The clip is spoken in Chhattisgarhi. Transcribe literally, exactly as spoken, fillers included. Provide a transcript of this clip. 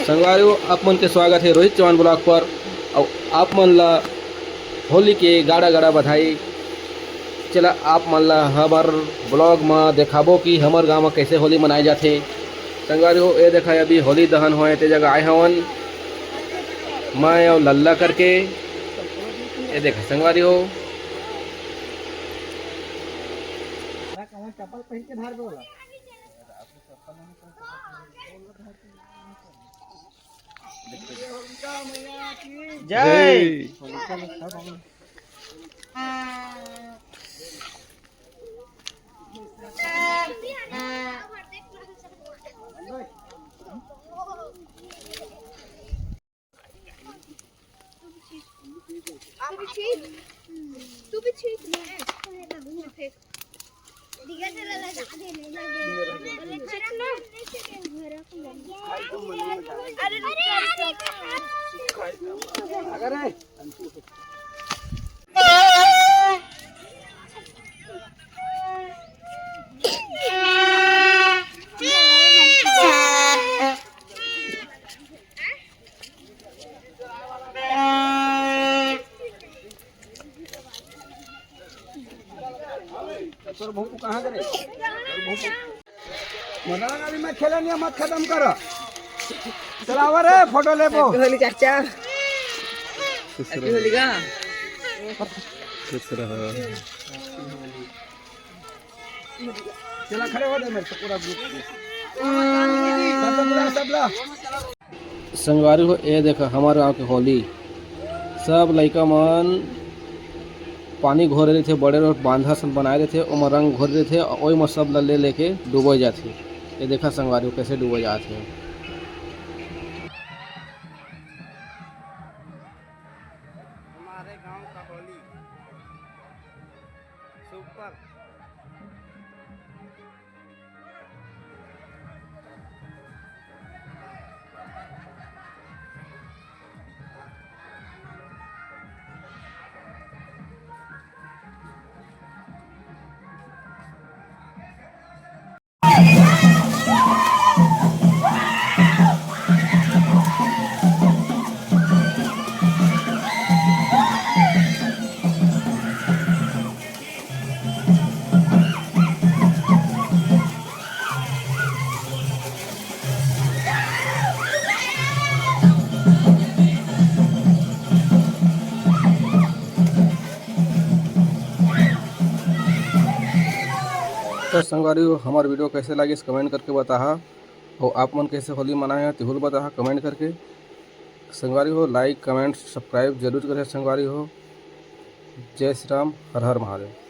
संगवारी हो, आप मन के स्वागत हे रोहित चौहान ब्लॉग पर। अउ आप मन ला होली के गाड़ा गाड़ा बधाई। चला, आप मन ला हमर ब्लॉग म देखाबो कि हमर गांव म कैसे होली मनाए जाथे। संगवारी हो, ए देखा, अभी होली दहन होए ते जगह आए हवन मैं अउ लल्ला करके। ए देखा संगवारी हो, जय। तू भी छीट, तू भी छीट। तोर भोंपू कहाँ करे? तोर भोंपू। मना ना, अभी मैं खेला नहीं, मत खत्म कर। चलावा रे, फोटो लेबो। होली चाचा। खुश रहो। खुश रहो। चला, खड़े हो जा मेरे से, पूरा ग्रुप। सबला, सबला। संगवारी हो, ए देखा, हमर गांव के होली, सब लइका मन पानी घोरे रहिथे, बड़े रोड बांधा सन बनाए रहिथे, ओमा रंग घोरे रहिथे, ओई म सब ल ले लेके डूबे जाथे। ए देखा संगवारी हो, कैसे डूबे जाथे। हमारे गांव का होली सुपर। तो संगवारी हो, हमार वीडियो कैसे लागिस, कमेंट करके बताहा। और आप मन कैसे होली मनाए हैं, तिहुल बताहा कमेंट करके। संगवारी हो, लाइक, कमेंट, सब्सक्राइब जरूर करें संगवारी हो। जय श्री राम, हर हर महादेव।